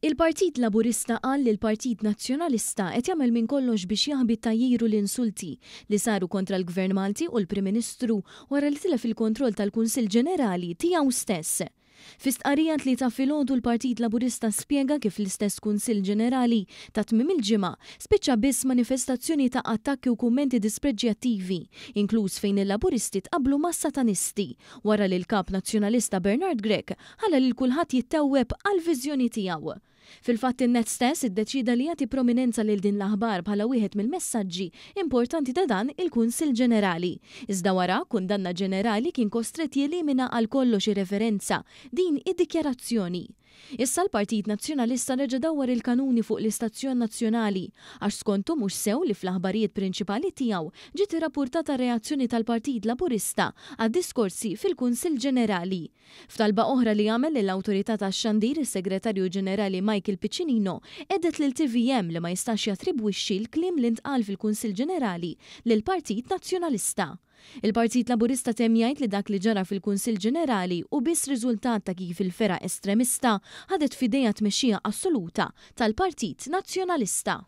Il-Partit Laburista qal li l-Partit Nazzjonalista qed jagħmel minn kollox biex jaħbi t-tgħajjir u l-insulti li saru kontra l-Gvern Malti u l-Prim Ministru wara li tilef il-kontroll tal-Kunsill Ġenerali tiegħu stess. Fi stqarrija t-Tlieta filgħodu l-Partit Laburista spjega kif l-istess Kunsill Ġenerali ta' tmiem il-ġimgħa spiċċa biss manifestazzjoni ta' attakki u kummenti dispreġġjattivi, inkluż fejn il-Laburisti tqabblu mas-Satanisti wara li l-Kap Nazzjonalista Bernard Grech ħalla lil kulħadd jittewweb għall-viżjoni tiegħu. Fil-fatt in-NET stess iddeċieda li jagħti prominenza lil din l-aħbar bħala wieħed mill-messaġġi importanti ta' dan il-Kunsill Ġenerali. Iżda wara kundanna ġenerali kien kostrett jelimina għal kollox ir-referenza din id-dikjarazzjoni. Issa l-Partit Nazzjonalista reġa' dawwar il-kanuni fuq l-istazzjon nazzjonali għax skontu mhux sew li fl-aħbarijiet prinċipali tiegħu ġiet irrappurtata r-reazzjoni tal-Partit Laburista għad-diskorsi fil-Kunsill Ġenerali. F'talba oħra li għamel lill-Awtorità tax-Xandir is-Segretarju Ġenerali Michael Piccinino għedet lil tvm li ma jistax jattribwixxi l-kliem li ntqal fil-Kunsill Ġenerali lill-Partit Nazzjonalista. Il-Partit Laburista temm jgħid li dak li ġara fil-Kunsill Ġenerali hu biss riżultat ta' kif il-fergħa estremista ħadet f'idejha t-tmexxija assoluta tal-Partit Nazzjonalista.